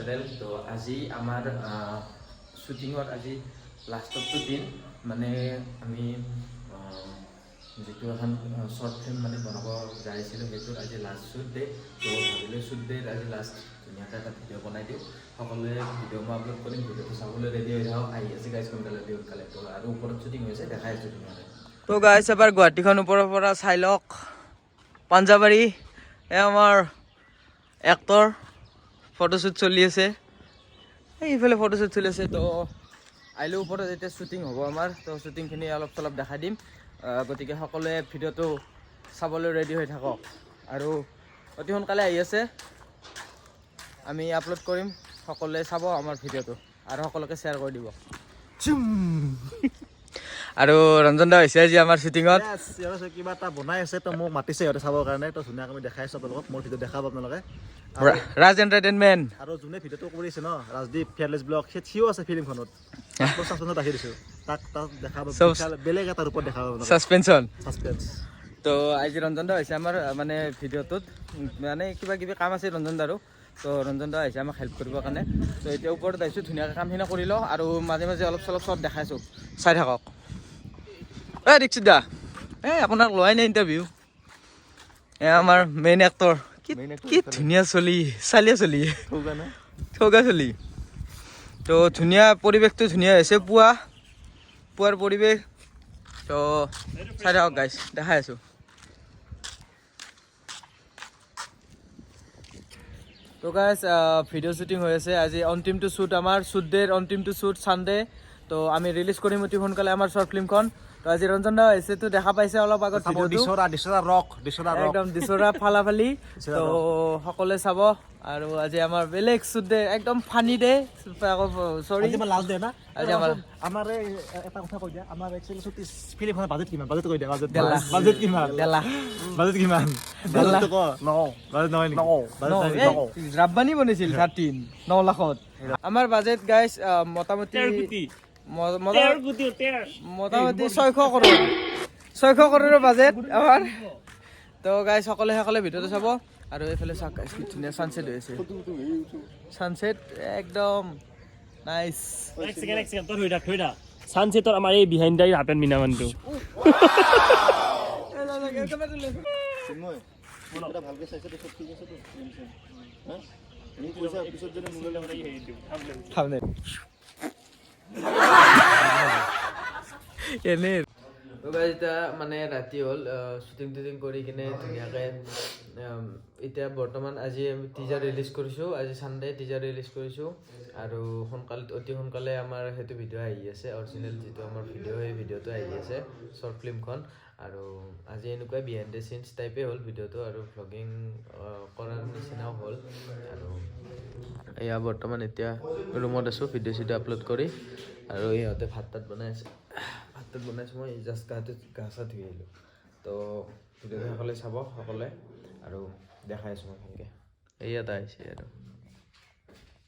Channel. তো আজি আমাৰ শ্বুটিঙৰ আজি লাষ্টৰটো দিন। মানে আমি যিটো এখন শ্বৰ্ট ফিল্ম মানে বনাব যাই আছিলোঁ, সেইটোৰ আজি লাষ্ট শ্বুট ডে। তো ভাবিলোঁ শ্বুট ডেৰ আজি লাষ্ট ধুনীয়াকৈ এটা ভিডিঅ' বনাই দিওঁ। সকলোৱে ভিডিঅ' মই আপলোড কৰিম, ভিডিঅ'টো চাবলৈ ৰেডি হৈ থাকক। আহি আছে গাইজ, সোনকালে অতি সোনকালে। তো আৰু ওপৰত শ্বুটিং হৈছে, দেখাই আছোঁ ধুনীয়াকৈ। তো গাইছ, এবাৰ গুৱাহাটীখন ওপৰৰ পৰা চাই লওক। পাঞ্জাবাৰী, এই আমাৰ এক্টৰ, ফটোশ্বুট চলি আছে। এই ইফালে ফটোশ্বুট চলি আছে। তো আহিলোঁ ওপৰত, যেতিয়া শ্বুটিং হ'ব আমাৰ, তো শ্বুটিংখিনি অলপ চলপ দেখাই দিম। গতিকে সকলোৱে ভিডিঅ'টো চাবলৈ ৰেডি হৈ থাকক আৰু অতি সোনকালে আহি আছে, আমি আপলোড কৰিম। সকলোৱে চাব আমাৰ ভিডিঅ'টো আৰু সকলোকে শ্বেয়াৰ কৰি দিব। আৰু ৰঞ্জন দা হৈছে আজি আমাৰ শ্বুটিঙত। Yes, সিহঁতে কিবা এটা বনাই আছে, তো মোক মাতিছে সিহঁতে চাবৰ কাৰণে। তো ধুনীয়াকৈ আমি দেখাই আছোঁ আপোনালোকক, মোৰ ভিডিঅ' দেখাব আপোনালোকে। ৰাজ এণ্টাৰটেইনমেণ্ট। আৰু যোনে ভিডিঅ'টো কৰিছে ন, ৰাজদীপ ফিয়াৰলেছ ব্লগ, সিও আছে ফিল্মখনত। ছাছপেঞ্চত ৰাখি দিছোঁ তাক, তাক দেখাব, বেলেগ এটা ৰূপত দেখাব আপোনালোকে। ছাছপেনশ্যন। ছাছপেঞ্চ। তো আজি ৰঞ্জন দা হৈছে আমাৰ মানে ভিডিঅ'টোত, মানে কিবা কিবি কাম আছে ৰঞ্জন দাৰো। তো ৰঞ্জন দা আহিছে আমাক হেল্প কৰিবৰ কাৰণে। তো এতিয়া ওপৰত আহিছোঁ, ধুনীয়াকৈ কামখিনি কৰি লওঁ আৰু মাজে মাজে অলপ চলপ চব দেখাইছোঁ, চাই থাকক। এই দীক্ষিত দা, এই আপোনাক লোৱাই নাই ইণ্টাৰভিউ। এ আমাৰ মেইন এক্টৰ। কি কি ধুনীয়া চলি, চালিয়া চলি, ঠগা চলি। তো ধুনীয়া পৰিৱেশটো ধুনীয়া হৈছে, পুৱা পুৱাৰ পৰিৱেশ। তো চাই থাকক গাইছ, দেখাই আছোঁ। তো গাইছ, ভিডিঅ' শ্বুটিং হৈ আছে। আজি অন্তিমটো শ্বুট আমাৰ, শ্বুট ডেৰ অন্তিমটো শ্বুট, ছানডে। তো আমি ৰিলিজ কৰিম অতি সোনকালে আমাৰ শ্বৰ্ট ফিল্মখন। তো আজি ৰঞ্জন দা আহিছে, তো দেখা পাইছে অলপ আগত ভিডিঅ'টো। দিছৰা, দিছৰা ৰক, দিছৰা ৰক। একদম দিছৰা ফালাফালি। তো সকলোৱে চাব। আৰু আজি আমাৰ বেলেগ শ্বুট ডে, একদম ফানি ডে, আকৌ চৰি। আজি আমাৰ লাষ্ট ডে না? আজি আমাৰ- আমাৰ এই এটা কথা কৈ দিয়া, আমাৰ একচুৱেলি ছুটি ফিল্মখনৰ বাজেট কিমান? বাজেট কৈ দিয়া, বাজেট। 1.5 লাখ। বাজেট কিমান? 1.5 লাখ। বাজেট কিমান? বাজেটটো ক। বাজেট নহয় নেকি? বাজেট নাই নেকি? ৰাব্বানী বনাইছিল 13 9 লাখত। আমাৰ বাজেট গাইছ মোটামুটি মোটামুটি 600 কৰোৰ, 600 কৰোৰৰ বাজেট আমাৰ। তো গাইছ, সকলোৱে সকলোৱে ভিডিঅ'টো চাব। আৰু এইফালে চাওক গাইছ, কি ধুনীয়া ছানছেট হৈ আছে, ছানছেট একদম নাইচ। এক ছেকেণ্ড, এক ছেকেণ্ড, তই ধৰি থাক, ধৰি থাক। ছানছেটৰ আমাৰ এই বিহাইণ্ড the half pant মিনা মানুহটো। এনে তো guys, এতিয়া মানে ৰাতি হ'ল, শ্বুটিং টুটিং কৰি কিনে ধুনীয়াকৈ এতিয়া বৰ্তমান আজি আমি টিজাৰ ৰিলিজ কৰিছোঁ। আজি ছানডে, টিজাৰ ৰিলিজ কৰিছোঁ আৰু সোনকালে, অতি সোনকালে আমাৰ সেইটো ভিডিঅ' আহি আছে। অৰিজিনেল যিটো আমাৰ ভিডিঅ', সেই ভিডিঅ'টো আহি আছে, শ্বৰ্ট ফিল্মখন। আৰু আজি এনেকুৱাই বিহাইণ্ড the scenes টাইপেই হ'ল ভিডিঅ'টো আৰু ভ্লগিং কৰাৰ নিচিনাও হ'ল। আৰু এয়া বৰ্তমান এতিয়া ৰুমত আছোঁ, ভিডিঅ' চিডিঅ' আপলোড কৰি। আৰু ইহঁতে ভাত তাত বনাই আছে, ভাত তাত বনাইছোঁ। মই জাষ্ট গাটো গা চা ধুই আহিলোঁ। তো ভিডিঅ'টো সকলোৱে চাব সকলোৱে আৰু দেখাই আছোঁ মই ভালকৈ। এই এটা আহিছে আৰু।